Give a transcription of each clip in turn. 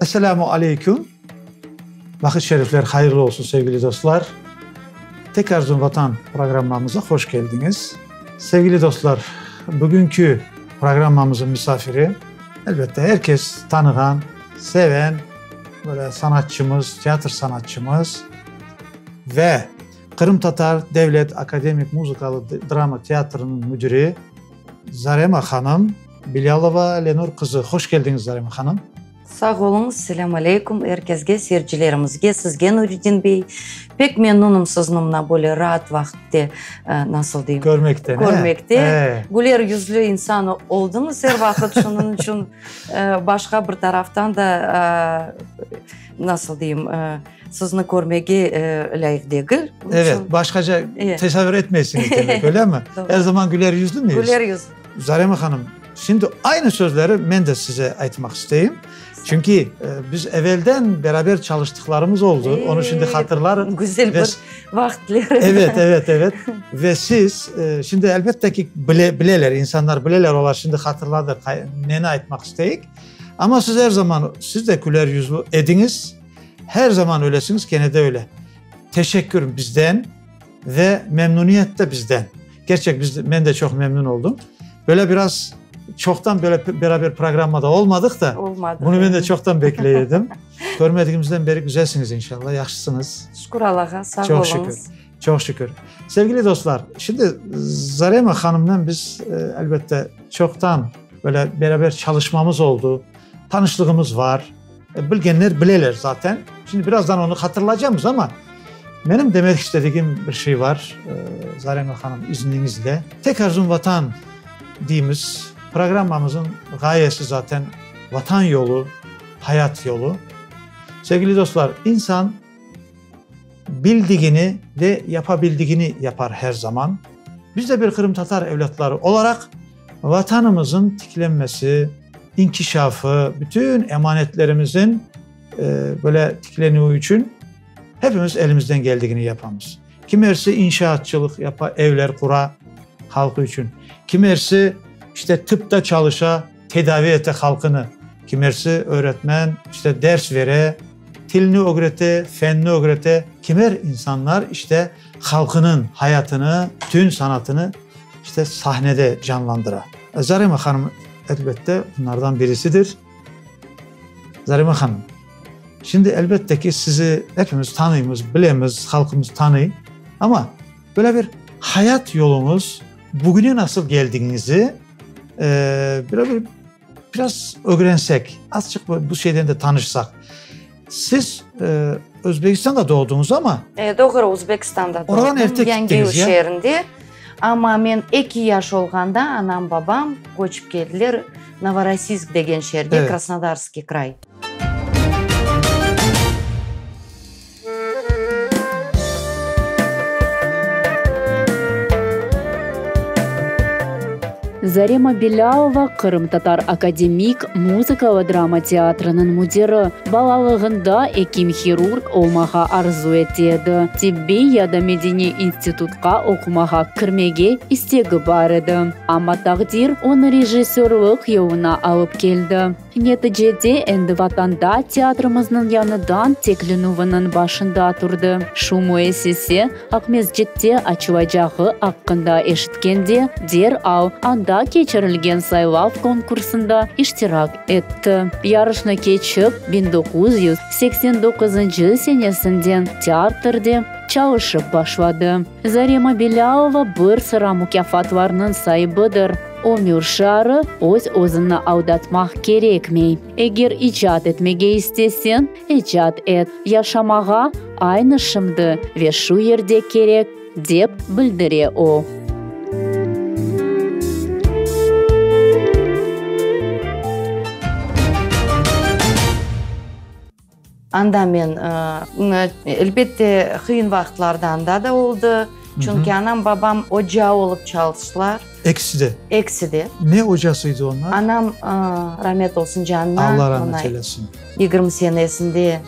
Esselamu aleyküm. Vaqıt şerifler hayırlı olsun, sevgili dostlar. Tek Arzum Vatan programmamıza hoş keldiñiz. Sevgili dostlar, bugünkü programmamızın misafiri, elbette, er kes tanığan, seven böyle sanatçımız, teatr sanatçımız ve Qırımtatar devlet akademik muzıkalı drama teatrınıñ müdiri Zarema hanım Bilâlova Lenur qızı. Hoş keldiñiz, Zarema hanım. Sağ oluñız, selâm aleyküm er kesge, seyircilerimizge, sizge, Nuriddin bey. Pek memnunım sizni mına böyle raat vaqıtte, nasıl deyim? Körmekten, Körmekte. Güler yüzlü insan oldıñız er vaqıt, şunıñ içün başqa bir taraftan da, nasıl deyim, sizni körmege lâyıq degil. Evet, başqaca tesavvür etmeysiñiz demek, öylemi? Er zaman güler yüzlü miyiz? Güler yüzlü. Zarema hanım, şimdi aynı sözleri men de size aytmaq isteyim. Çünki biz evelden beraber çalıştıqlarımız oldı, onı şimdi hatırlarım. Güzel bir vaqıtler. Evet, evet, evet. Ve siz, şimdi elbette ki, bileler, insanlar bileler, olar şimdi hatırladı, neni aytmaq isteyik. Amma siz er zaman, siz de güler yüzlü ediñiz, her zaman öylesiñiz, kene de öyle. Teşekkür bizden ve memnuniyet de bizden. Kerçek, biz, men de çoq memnun oldum. Böyle biraz çoqtan böyle beraber programmada olmadıq da. Olmadı. Bunı men de çoqtan bekley edim. Körmedigimizden beri güzelsiñiz inşallah, yahşısıñız. Şükür Allah'a, sağ Çoq oluñız. şükür, çoq şükür. Sevgili dostlar, şimdi Zarema hanımnen biz elbette çoqtan böyle beraber çalışmamız oldu, tanışlığımız var. Bilgenler bileler zaten. Şimdi birazdan onı hatırlaycamız ama menim demek istedigim bir şey var, Zarema hanım, izniñizle. Tek arzum Vatan deymiz. Programmamızın ğayesi zaten Vatan yolu, hayat yolu. Sevgili dostlar, insan bildigini ve yapabildigini yapar her zaman. Biz de bir qırımtatar evlâtları olaraq Vatanımızın tiklenmesi, inkişafı, bütün emanetlerimizin böyle tiklenüvi içün hepimiz elimizden keldigini yapamız. Kimersi inşaatçılıq yapa, evler qura halqı içün. Kimersi işte tıpta çalışa, tedavi ete halqını. Kimersi öğretmen, işte ders vere, tilni ögrete, fenni ögrete. Kimer insanlar işte halqınıñ hayatını, bütün sanatını işte sahnede canlandıra. Zarema hanım, elbette, bunlardan birisidir. Zarema hanım, şimdi elbette ki, sizi hepimiz tanıymız, bilemiz, halqımız tanıy. Amma böyle bir hayat yoluñız, bugüne nasıl geldigiñizi böyle bir biraz ögrensek, azçıq bu şeyden de tanışsaq. Siz Özbekistanda doğdıñız amma. E, doğru, Özbekistanda doğdım. Oradan erte kettiñiz, ya? Yangiyev şeerinde. Amma men eki yaş olğanda anam, babam köçip keldiler Novorossiysk degen şeerge, Krasnodarskiy kray. Zarema Bilâlova, Qırımtatar akademik muzıkalı-drama teatriniñ müdiri, balalığında ekim-hirurg olmağa arzu ete edi, tibbiy ya da medeniy institutqa oqumağa kirmege istegi bar edi. Amma taqdir onı rejissörlıq yoluna alıp keldi. Neticede endi Vatanda teatrimizniñ yañıdan tiklenüviniñ başında turdı. Şu müessise Aqmescitte açılacağı aqqında eşitkende, deral anda keçirilgen saylav konkursında iştirak etti. Yarışnı keçip, 1989-ncı senesinden teatrde çalışıp başladı. Zarema Bilâlova bir sıra mukâfatlarnıñ saibidir. Ömür şiarı, öz-özüni aldatmaq kerekmey. Eger icat etmege isteseñ, icat et. Yaşamağa aynı şimdi ve şu yerde kerek, dep bildire o. Anda men, elbette, qıyın vaqıtlarda anda da oldı. Çünki anam, babam oca olıp çalıştılar. Ekisi de? Ekisi de. Ne ocasıydı onlar? Anam, ramet olsun canına. Allah ramet eylesin. 20 senesinde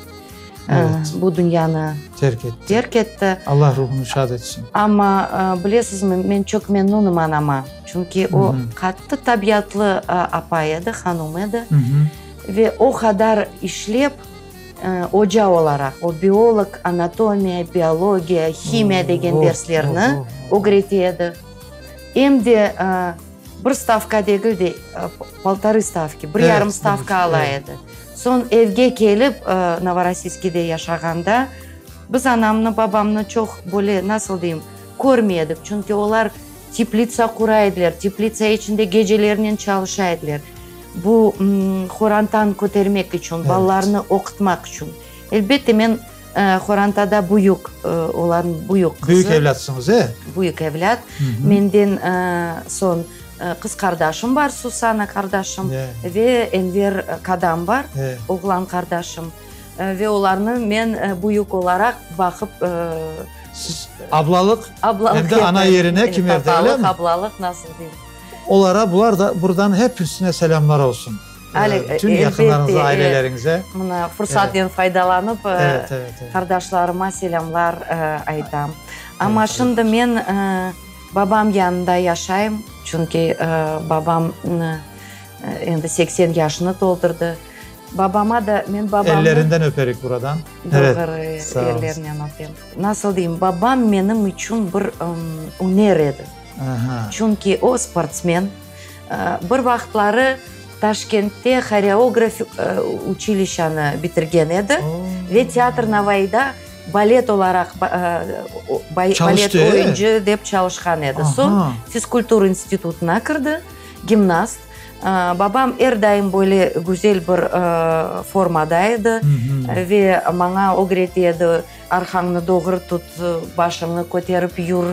bu dünyanı terk etti. Terk etti. Allah ruhunı şad etsin. Amma bilesizmi, men çoq memnunım anama. Çünki o qattı tabiatlı apay edi, hanum edi. Ve o qadar işlep, oca olaraq, o biolog, anatomiya, biologiya, himiya degen derslerni ögrete edi. Em de bir stavka degil de, poltorı stavki, bir yarım stavka ala edi. Soñ evge kelip, Novorossiyskide yaşağanda, biz anamnı, babamnı çoq böyle, nasıl deyim, körmey edik, çünki olar teplitsa qura ediler, teplitsa içinde gecelernen çalışa ediler. Bu horantanı kötermek içün, balalarnı oqutmaq içün. Elbette, men horantada büyük, olarnıñ büyük qızı. Büyük evlâtsıñız, e? Büyük evlât. Menden soñ qız qardaşım bar, Susana qardaşım ve Enver kadam bar, oğlan qardaşım. Ve olarnı men büyük olaraq baqıp. Siz ablalıq, em de ana yerine kimerde, öyle mi? Tatalıq, ablalıq, nasıl deyim. Olara, bular da buradan hepsine selâmlar olsun. Bütün yaqınlarıñıza, aileleriñize. Mına fırsatnen faydalanıp, qardaşlarıma selâmlar aytam. Amma şimdi men babam yanında yaşayım, çünki babam endi 80 yaşını toldurdı. Babama da, men babamnı... Ellerinden öperik buradan. Doğru, ellerinen öpem. Nasıl deyim, babam menim içün bir üner edi. Çünki o sportsmen. Bir vaqıtları Taşkentte horeograf uçilişanı bitirgen edi ve Teatr Navaida balet olaraq, balet oyuncı dep çalışqan edi. Soñ fizkultura institutına kirdi, gimnast. Babam er daim böyle güzel bir formada edi ve maña ögrete edi, Arqañnı doğru tut, başıñnı köterip yür.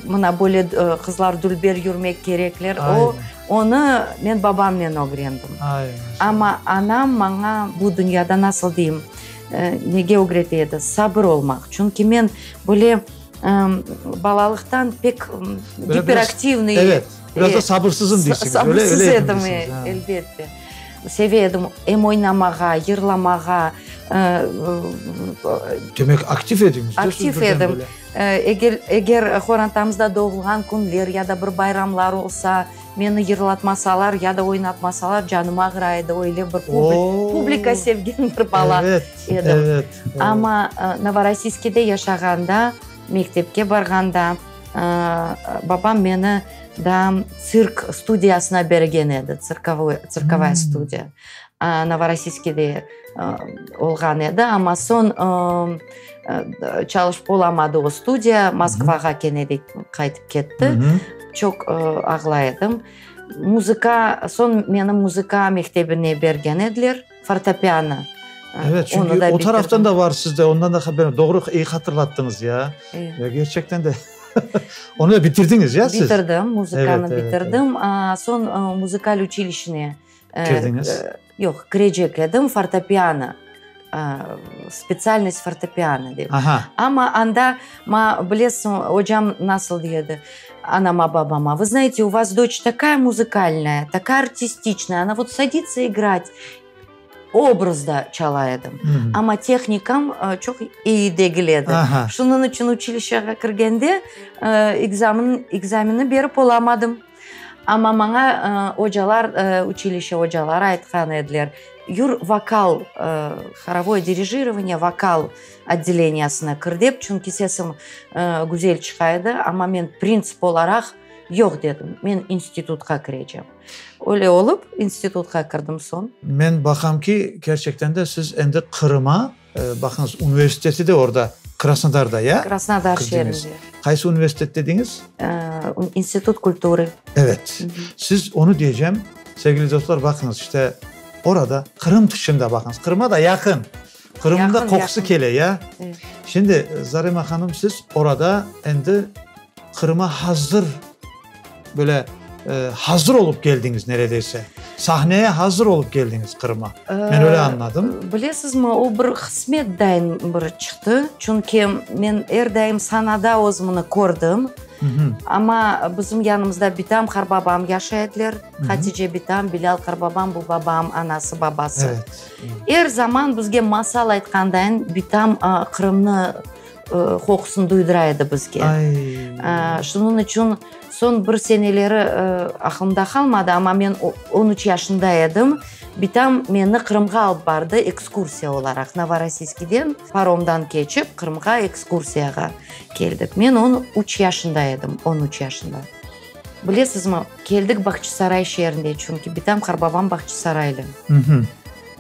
Mına böyle qızlar dülber yürmek kerekler. O, onı men babamnen ögrendim. Amma anam maña bu dünyada, nasıl deyim, nege ögrete edi? Sabır olmaq. Çünki men böyle balalıqtan pek giperaktivnıy. Evet, biraz da sabırsızım deysiñiz. Sabırsız edim, elbette. Seve edim em oynamağa, yırlamağa. Demek, aktiv ediñiz de siz Aktiv edim. Eger, eger qorantamızda doğulğan künler ya da bir bayramlar olsa, meni yırlatmasalar ya da oynatmasalar, canım ağıra edi. Öyle bir publika sevgen bir bala edim. Evet, evet. Amma Novorossiyskide yaşağanda, mektepke barğanda, babam meni daa tsirk studiyasına bergen edi, tsirkovoy, tsirkovaya studiya Novorossiyskide olğan edi. Amma soñ çalışıp olamadı o studiya, Moskvağa kene de qaytıp ketti. Çoq ağlay edim. Muzıka, soñ meni muzıka mektebine bergen ediler, fortepiano. Evet, çünki o taraftan da var sizde, ondan da haberim. Doğru, iyi hatırlattıñız ya. Ya gerçekten de. Onı da bitirdiñiz ya siz? Bitirdim, muzıkanı bitirdim. Soñ muzıkal uçilişine Kirdiñiz? Yoq, kirecek edim, fortepiano, spetsialnost fortepiano dep. Aha. Amma anda, ma, bilesiñ, ocam nasıl dedi anama, babama, vı znaete, u vas doç takaya muzıkalnaya, takaya artistiçnaya, ona vot saditsâ igrat, obrazda çala edim. Amma tehnikam çoq iyi degil edi. Şunıñ içün uçilişeğa kirgende ekzamen, ekzamenni berip olamadım. Amma maña ocalar, uçilişe ocaları aytqan ediler, yür vokal, horovoye dirijирование, vokal otdeleniyasına kir dep, çünki sesim güzel çıqa edi, amma men printsip olaraq yoq dedim, men institutqa kirecem. Öyle olıp, institutqa kirdim soñ. Men baqam ki, kerçekten de siz endi Qırıma, baqıñız, universiteti de orada, Krasnodarda, ya? Krasnodar şeerinde. Qaysı universitet dediñiz? İnstitut kulturı. Evet. Siz, onı diyecem, sevgili dostlar, baqıñız, işte, orada, Qırım tışında, baqıñız, Qırıma da yaqın. Qırımnıñ da qoqusı kele, ya? Şimdi, Zarema hanım, siz orada endi Qırıma hazır, böyle, hazır olıp keldiñiz neredeyse. Sahneye hazır olıp keldiñiz Qırıma. Men öyle añladım. Bilesizmi, o bir qısmet dayın bir çıqtı. Çünki men er daim sanada özümni kördim. Amma bizim yanımızda bitam, qarbabam yaşay ediler. Hatice bitam, Bilâl qarbabam, bu babam, anası, babası. Er zaman bizge masal aytqandayın bitam Qırımnı. qoqusını duydıra edi bizge. Şunıñ içün soñ bir seneleri aqlımda qalmadı, amma men on üç yaşında edim, bitam meni Qırımğa alıp bardı ekskursiya olaraq, Novorossiyskiden paromdan keçip Qırımğa ekskursiyağa keldik. Men on üç yaşında edim, on üç yaşında. Bilesizmi, keldik Bağçasaray şeerinde, çünki bitam, qarbabam Bağçasaraylı.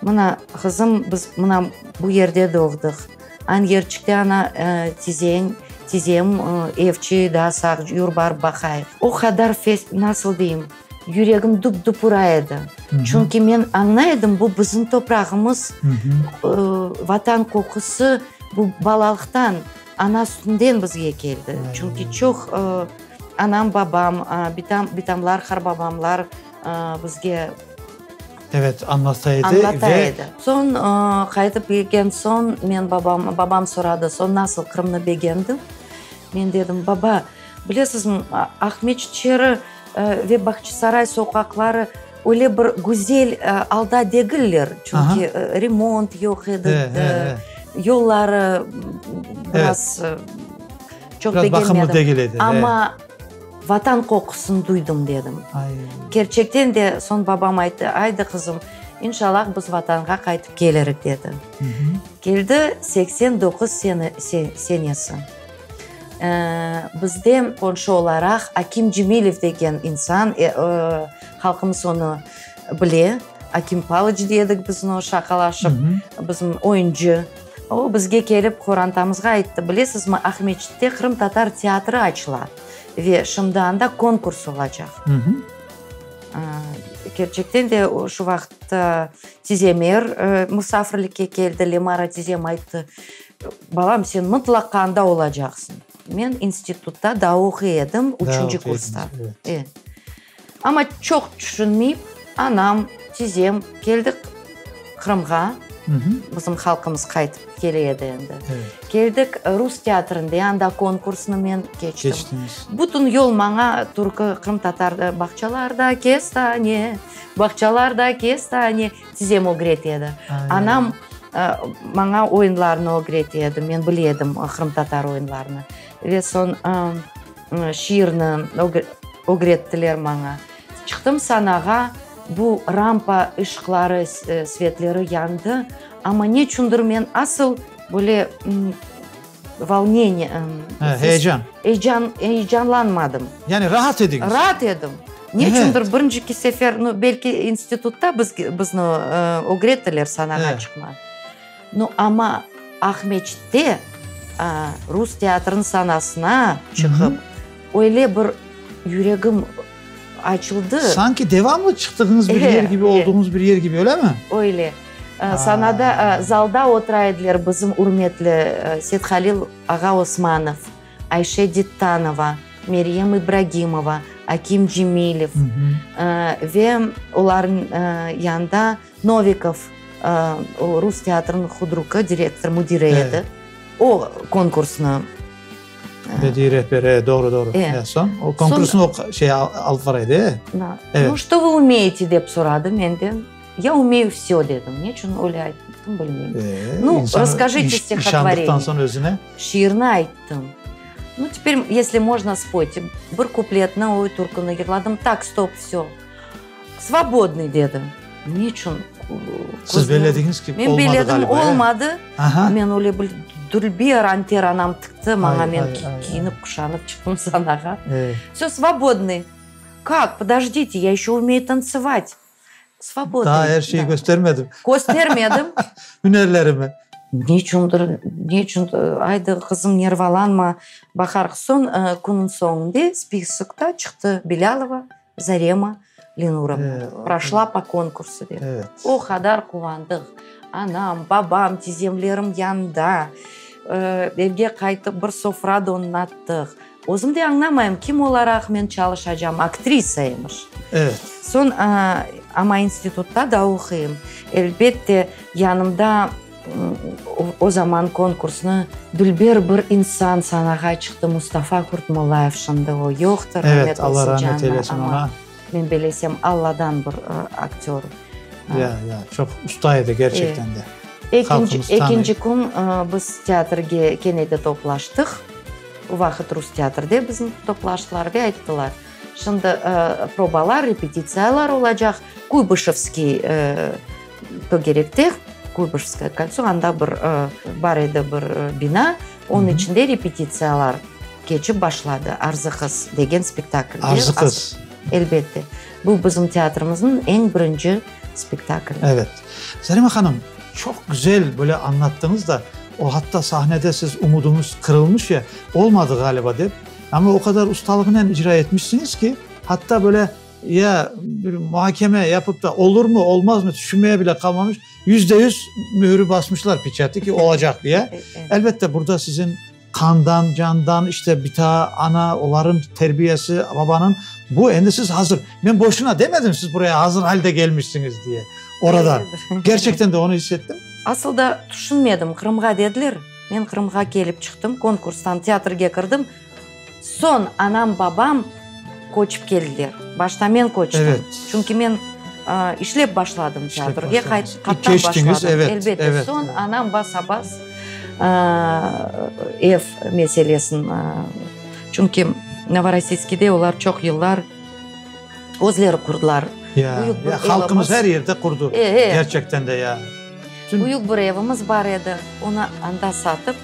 Mına, qızım, biz mına bu yerde doğdıq. An yerçikte ana tizeñ, tizem evçi daa sağ, yur barıp baqayıq. O qadar fes, nasıl deyim, yüregim dup-dup ura edi. Çünki men añlay edim, bu bizim toprağımız, Vatan qoqusı bu balalıqtan, ana sütünden bizge keldi. Çünki çoq anam, babam, bitam, bitamlar, qarbabamlar bizge Evet, añlata edi. Añlata edi. Soñ qaytıp kelgen soñ men babam, babam soradı, soñ nasıl Qırımnı begendiñ? Men dedim, baba, bilesizmi, Aqmeçit şeeri ve Bağçasaray soqaqları öyle bir güzel alda degiller, çünki remont yoq edi, yolları biraz çoq begenmedim. Biraz baqımlı degil edi. Amma Vatan qoqusını duydım, dedim. Kerçekten de, soñ babam ayttı, Aydı, qızım, inşallah biz Vatanğa qaytıp kelirik, dedi. Keldi 89 senesi. Bizde qonşu olaraq Akim Cemilev degen insan, halqımız onı bile, Akim Palıç dey edik biz onı şaqalaşıp, bizim oyuncı. O, bizge kelip, qorantamızğa ayttı, Bilesizmi, Aqmeçitte qırımtatar teatri açıla ve şimdi anda konkurs olacaq. Kerçekten de, şu vaqıt tizemer musafirlikke keldi, Lemara tizem ayttı, Balam, sen mıtlaqa anda olacaqsıñ. Men institutta daa oquy edim, üçünci kursta. Amma çoq tüşünmeyip, anam, tizem keldik Qırımğa, bizim halqımız qaytıp kele edi endi. Keldik rus teatrinde, anda konkursnı men keçtim. Bütün yol maña türkü, qırımtatar bağçalarda kestane, bağçalarda kestane tizem ögrete edi. Anam maña oyunlarnı ögrete edi, men bile edim qırımtatar oyunlarını. Ve soñ Şiirni ögrettiler maña. Çıqtım sanağa, bu rampa ışıqları, svetleri yandı, amma neçündir men asıl böyle volneniye, Heyecan. Heyecan, heyecanlanmadım. Yani rahat ediñiz. Rahat edim. Neçündir birinciki sefer, nu, belki institutta biz, bizni ögrettiler sanağa çıqma. Nu, amma Aqmeçitte rus teatrınıñ sanasına çıqıp, öyle bir yüregim açıldı. Sanki devamlı çıqtığıñız bir yer kibi, olduğuñız bir yer kibi, öylemi? Öyle. Sanada, zalda otura ediler bizim ürmetli Sethalil ağa Osmanov, Ayşe Dittanova, Meryem İbragimova, Akim Cemilev ve olarnıñ yanında Novikov, o rus teatrınıñ hudrukı, direktor, müdiri edi. O konkursnı. Bediiy rehberi, doğru, doğru. Soñ o konkursnı o şey alıp bara edi, e? Nu, çto vı umeyete, dep soradı menden. Ya umeyu vsyo, dedim. Neçün öyle ayttım, bilmeyim. Nu, rasskajite stihotvoreniye. İşandıqtan soñ özüne. Şiirni ayttım. Nu, teper, esli mojno, spoyte. Bir kupletni, o türküni yırladım. Tak, stop, vsyo. Svobodnıy, dedi. Neçün? Siz belediñiz ki, Men belledim, olmadı. Men öyle bir dülber anter anam tikti maña, men kiyinip, quşanıp çıqtım sanağa. Vsyo, svobodnıy. Kak, podождите, ya eşe umeyu tantsevat. Svobodnıy. Daa er şeyi köstermedim. Köstermedim. Ünerlerimi. Neçündir, neçün, aydı, qızım, nervalanma, baqarıq. Soñ, künniñ soñunda spisokta çıqtı Bilâlova. Zarema Lenurovna proşla po konkursu dep. O qadar quvandıq. Anam, babam, tizemlerim yanında. Evge qaytıp bir sofra donnattıq. Özüm de añlamayım, kim olaraq men çalışacam, aktrisa emiş. Soñ, amma institutta da oquyım. Elbette, yanımda O zaman konkursnı dülber bir insan sanağa çıqtı, Mustafa Qurtmollayev, şimdi o yoqtır, rahmet olsun canına, amma men belesem, Alladan bir aktör. Ya, ya, çoq usta edi gerçekten de. Halqımız tanıy. Ekinci kün biz teatrge kene de toplaştıq. O vaqıt rus teatrde bizni toplaştılar ve ayttılar, şimdi probalar, repetitsiyalar olacaq, Kuybışevskiy tögerekte, Kuybışevskoye koltso, anda bir bar edi bir bina, onıñ içinde repetitsiyalar keçip başladı, Arzı qız degen spektaklge. Arzı qız. Elbette. Bu bizim teatrimizniñ eñ birinci spektakli. Evet. Zarema hanım, çoq güzel böyle añlattıñız da, o hatta sahnede siz umudıñız qırılmış ya, olmadı ğaliba dep, amma o qadar ustalığınen icra etmişsiñiz ki, hatta böyle ya bir muhakeme yapıp da olurmı, olmazmı tüşünmeye bile qalmamış, %100 mühürü basmışlar peçati ki, olacaq diye. Elbette, burada siziñ Qandan, candan, işte bita, ana, olarıñ terbiyesi, babanıñ, bu endi siz hazır. Men boşuna demedim, siz buraya hazır halde kelmişsiñiz diye, oradan. Gerçekten de onı is ettim. Asıl da tüşünmedim, Qırımğa dediler, men Qırımğa kelip çıqtım, konkurstan teatrge kirdim, soñ anam, babam köçip keldiler. Başta men köçtim, Evet. çünki men işlep başladım İşlep teatrge, başladınız. qattan Keçtiñiz, başladım. evet, Elbette, evet. soñ anam basa-bas ev meselesin, çünki Novorossiyskide olar çoq yıllar özleri qurdılar. Ya, Büyük bir ya, halqımız evimiz. er yerde qurdı, E, e. gerçekten de ya. Tüm Büyük bir evimiz bar edi, onı anda satıp,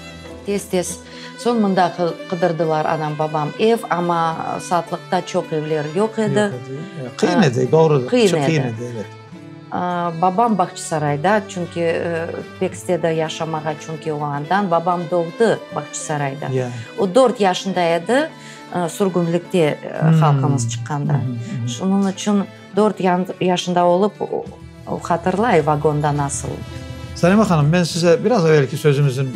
tez-tez, soñ mında qıdırdılar anam-babam ev, amma satlıqta çoq evler yoq edi. Yoq edi. Qıyın edi, doğrudır. Qıyın Çoq qıyın edi. edi, evet. Babam Bağçasarayda, çünki pek istedi yaşamağa, çünki o andan. Babam doğdı Bağçasarayda. Ya. O dört yaşında edi, sürgünlikte halqımız çıqqanda. Şunıñ içün dört yaşında olıp, o hatırlay vagonda nasıl. Salima hanım, men size biraz evelki sözümizniñ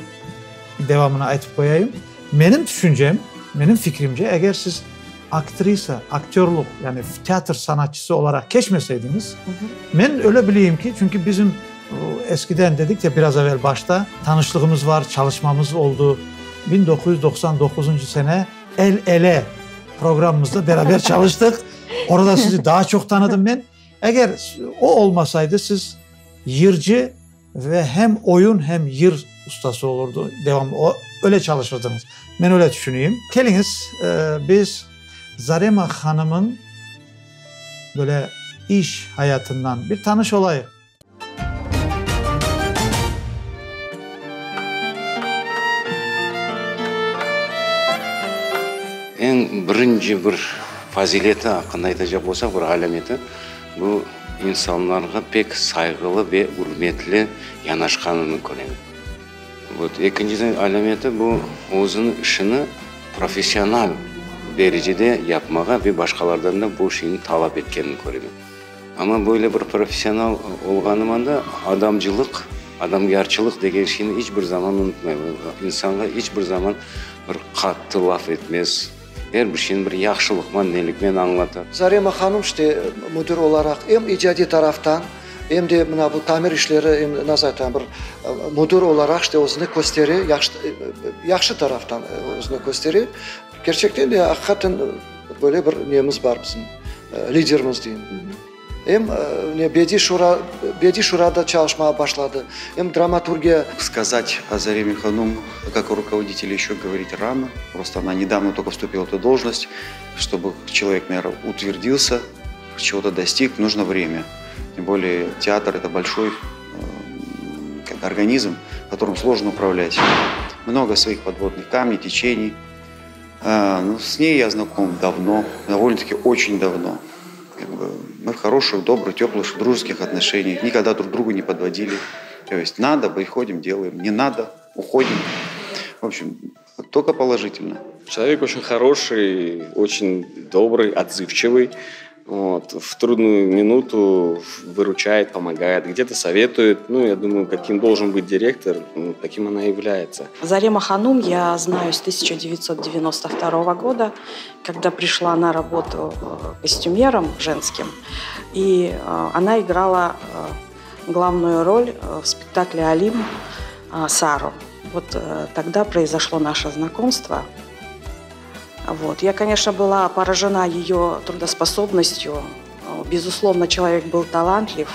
devamını aytıp qoyayım. Menim tüşüncem, menim fikrimce, eger siz aktrisa, aktörlıq, yani teatr sanatçısı olaraq keçmeseydiñiz, men öyle bileyim ki, çünki bizim eskiden dedik ya biraz evel başta, tanışlığımız var, çalışmamız oldu. 1999 sene El Ele programımızda beraber çalıştıq. Orada sizi daa çoq tanıdım men. Eger o olmasaydı, siz yırcı ve hem oyun, hem yır ustası olurdı, devam, o, öyle çalışırdıñız. Men öyle tüşüneyim. Keliñiz, biz Zarema hanımıñ böyle iş hayatından bir tanış olayıq. Eñ birinci bir fazileti aqqında aytacaq bolsaq, bir alâmeti, bu insanlarğa pek sayğılı ve ürmetli yanaşqanını körem. Vot, ekinciden alâmeti, bu özüniñ işini professional derecede yapmağa ve başqalardan da bu şeyni talap etkenini körem. Amma böyle bir professional olğanımanda adamcılıq, adamgarçılıq degen şeyni iç bir zaman unutmay. İnsanğa iç bir zaman bir qattı laf etmez. Er bir şeyni bir yahşılıqman, nelikmen añlata. Zarema hanım işte müdir olaraq em icadiy taraftan, em de mına bu tamir işleri, em nasıl aytam bir müdir olaraq işte özüni köstere, yahşı taraftan özüni köstere. Kerçekten de aqiqaten böyle bir nemiz bar bizim, liderimiz deyim. Em ne Bediy şura, Bediy şurada çalışmağa başladı, em dramaturgiya. Сказать о Зареме ханум как о руководителе еще говорить рано. Просто она недавно только вступила в эту должность. Чтобы человек, наверное, утвердился, чего-то достиг, нужно время. Тем более театр – это большой как организм, которым сложно управлять. Много своих подводных камней, течений. Ну, с ней я знаком давно, довольно-таки очень давно. Как бы мы в хороших, добрых, теплых, дружеских отношениях. Никогда друг друга не подводили. То есть надо, приходим, делаем. Не надо, уходим. В общем, только положительно. Человек очень хороший, очень добрый, отзывчивый. Вот. В трудную минуту выручает, помогает, где-то советует. Ну, я думаю, каким должен быть директор, ну, таким она и является. Зарема Ханум я знаю с 1992 года, когда пришла на работу э, костюмером женским. И э, она играла э, главную роль в спектакле «Алим» Сару. Вот тогда произошло наше знакомство. Вот. Я, конечно, была поражена ее трудоспособностью. Безусловно, человек был талантлив,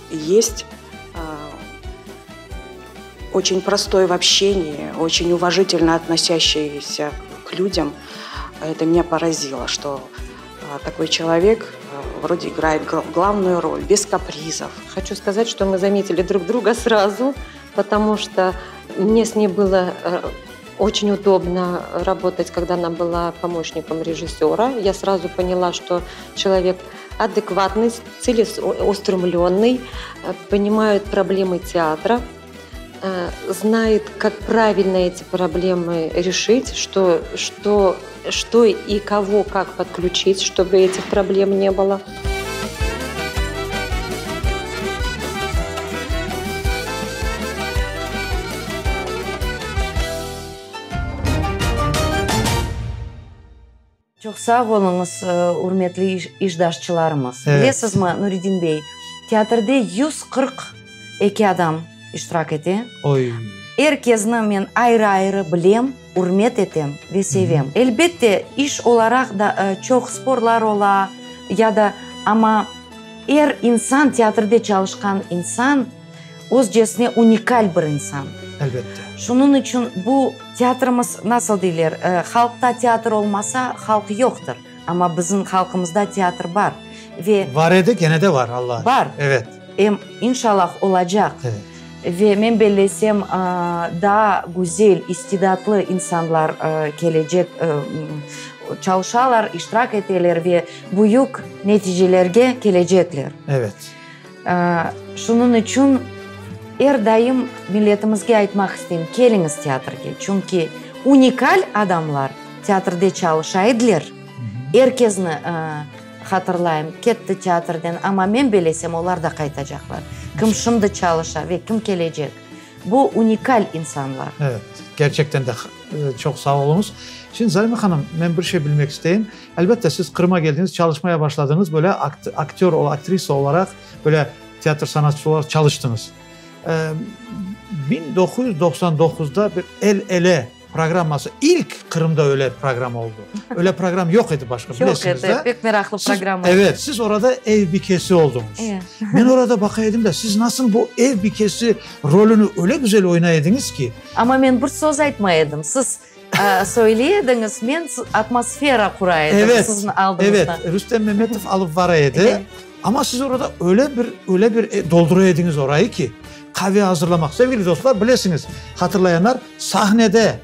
есть. Очень простой в общении, очень уважительно относящийся к людям. Это меня поразило, что такой человек вроде играет главную роль, без капризов. Хочу сказать, что мы заметили друг друга сразу, потому что мне с ней было очень удобно работать, когда она была помощником режиссера. Я сразу поняла, что человек адекватный, целеустремленный, понимает проблемы театра, знает, как правильно эти проблемы решить, что, что, что и кого как подключить, чтобы этих проблем не было. Çoq sağ oluñız, ürmetli işdaşçılarımız. Bilesizmi, Nuredin bey, teatrde 142 adam iştirak ete. Oy. Er kezni men ayrı-ayrı bilem, ürmet etem ve sevem. Elbette, iş olaraq da çoq sporlar ola ya da, amma er insan, teatrde çalışqan insan, özcesine unikal bir insan. Elbette. Şunıñ içün bu teatrımız, nasıl deyler, halqta teatr olmasa, halq yoqtır. Amma bizim halqımızda teatr bar ve. Var edi, kene de var, Allağa şükür. Bar. Evet. Em, inşallah, olacaq. Evet. Ve men bellesem, daa güzel, istidatlı insanlar kelecek, çalışalar, iştirak eteler ve büyük neticelerge kelecekler. Evet. Şunıñ içün er daim milletimizge aytmaq isteyim, keliñiz teatrge, çünki unikal adamlar teatrde çalışa ediler. Er kezni hatırlayım, ketti teatrden, amma men belesem, olar da qaytacaqlar. Kim şimdi çalışa ve kim kelecek. Bu unikal insanlar. Evet, kerçekten de çoq sağ oluñız. Şimdi Zarema hanım, men bir şey bilmek isteyim. Elbette, siz Qırıma keldiñiz, çalışmaya başladıñız, böyle aktör, aktrisa olaraq, böyle teatr sanatçısı olaraq çalıştıñız. 1999da bir El ele programması, ilk Qırımda öyle programma oldu. Öyle program yoq edi başqa, bilesiñiz, da? Yoq edi, pek meraqlı programma edi. Evet, siz orada ev bikesi olduñız. Men orada baqa edim de, siz nasıl bu ev bikesi rolüni öyle güzel oynay ediñiz ki. Amma men bir söz aytmay edim, siz söyley ediñiz, men atmosfera qura edim siziñ aldıñızda. Evet, Rüstem Memetov alıp bara edi, amma siz orada öyle bir, öyle bir doldura ediñiz orayı ki, qave azırlamaq. Sevgili dostlar, bilesiñiz, hatırlayanlar, sahnede,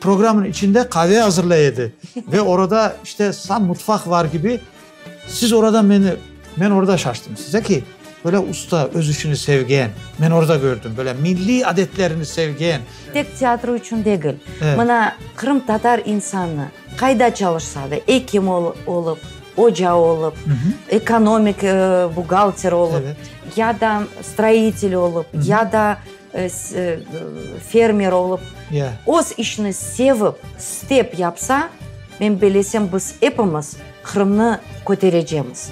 programnıñ içinde qave azırlay edi ve orada işte sam mutfaq var kibi. Siz orada meni, men orada şaştım size ki, böyle usta, öz işini sevgen, men orada kördim, böyle milliy adetlerini sevgen. Tek teatro içün degil. Mına, qırımtatar insanı qayda çalışsa da, ekim olıp, oca olıp, ekonomik, buhgalter olıp, ya da stroitel olıp, ya da fermer olıp, öz işini sevip, istep yapsa, men belesem, biz epimiz Qırımnı köterecemiz,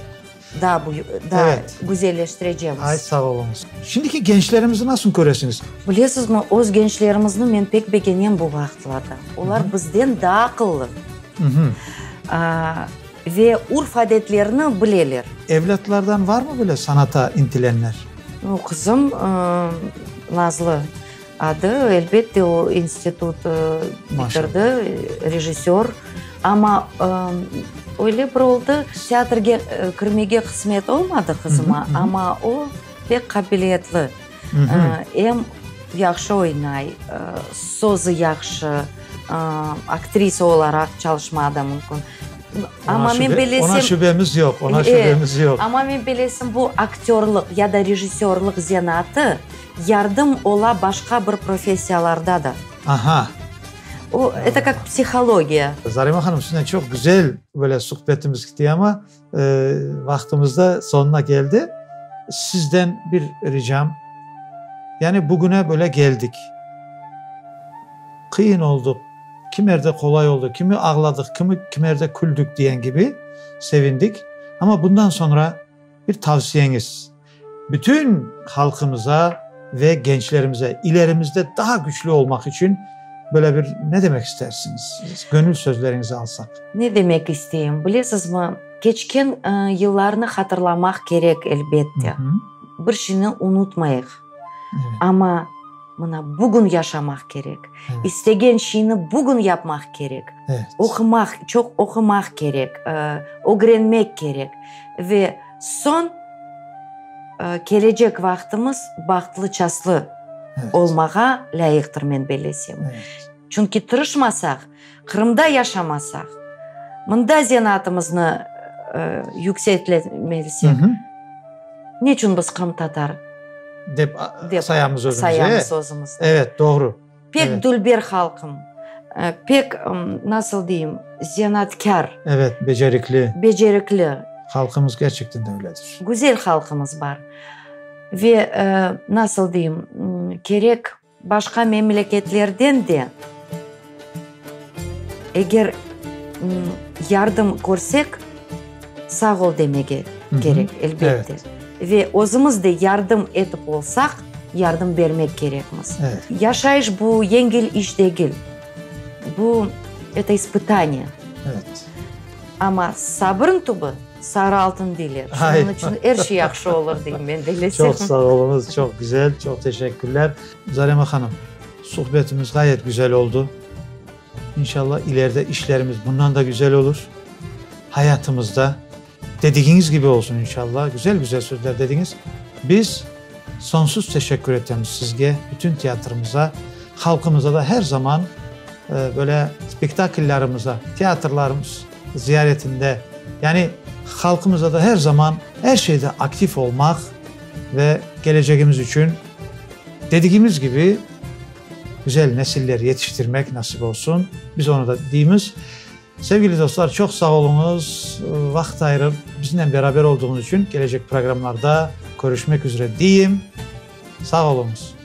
daa daa güzelleştirecemiz. Ay, sağ oluñız. Şimdiki gençlerimizni nasıl köresiñiz? Bilesizmi, öz gençlerimizni men pek begenem bu vaqıtlarda. Olar bizden daa aqıllı. Ve urf-adetlerni bileler. Evlâtlardan varmı böyle sanata intilenler? Qızım Nazlı adı, elbette, o institut bitirdi, rejissör. Amma öyle bir oldı, teatrge kirmege qısmet olmadı qızıma, amma o pek qabiliyetli. Em yahşı oynay, sözü yahşı, aktrisa olaraq çalışmağa da mümkün. Amma men belesem. Ona şübemiz yoq, ona şübemiz yoq. Amma men belesem, bu aktörlıq ya da rejissörlıq zenaatı yardım ola başqa bir professiyalarda da. Aha. O, eto kak psihologiya. Zarema hanım, siznen çoq güzel böyle suhbetimiz gitti, amma vaqtımız da soñuna keldi. Sizden bir ricam, yani bugüne böyle keldik. Qıyın oldu, kimerde qolay oldu, kimi ağladıq, kimi kimerde küldük diyen kibi sevindik. Amma bundan soñra bir tavsiyeñiz bütün halqımıza ve gençlerimize ilerimizde daa güçlü olmaq içün böyle bir ne demek istersiñiz? Gönül sözleriñizi alsaq. Ne demek isteyim? Bilesizmi, keçken yıllarnı hatırlamaq kerek, elbette. Bir şeyni unutmayıq. Amma. Mına bugün yaşamaq kerek. İstegen şeyni bugün yapmaq kerek. Oqumaq, çoq oqumaq kerek, ögrenmek kerek. Ve soñ kelecek vaqtımız bahtlı-çastlı olmağa lâyıqtır, men bellesem. Çünki tırışmasaq, Qırımda yaşamasaq, mında zenaatımıznı yükseltmesek, neçün biz qırımtatar dep sayamız özümizni? Sayamız özümizni. Evet, doğru. Pek dülber halqım, pek, nasıl deyim, zenaatkâr. Evet, becerikli. Becerikli. Halqımız kerçekten de öyledir. Güzel halqımız bar. Ve, nasıl deyim, kerek Başqa memleketlerden de eger yardım körsek, sağ ol demege kerek, elbette. Ve özümiz de yardım etip olsaq, yardım bermek kerekmiz. Yaşayış bu yengil iş degil. Bu, eto ispıtaniye. Amma sabırıñ tübü sarı altın deyler. Şunıñ içün er şey yahşı olur deyim men bellesem. Çoq sağ oluñız, çoq güzel, çoq teşekkürler. Zarema hanım, suhbetimiz ğayet güzel oldu. İnşallah ileride işlerimiz bundan da güzel olur. Hayatımızda dedigiñiz kibi olsun inşallah. Güzel-güzel sözler dediñiz. Biz sonsuz teşekkür etemiz sizge, bütün teatrımıza, halqımıza da her zaman böyle spektakllarımıza, teatrlarımız ziyaretinde, yani halqımıza da her zaman her şeyde aktif olmaq ve kelecegimiz içün dedigimiz kibi güzel nesiller yetiştirmek nasip olsun. Biz onı da deymiz. Sevgili dostlar, çoq sağ oluñız, vaqıt ayırıp biznen beraber olduğuñız içün. Kelecek programlarda körüşmek üzre deyim. Sağ oluñız.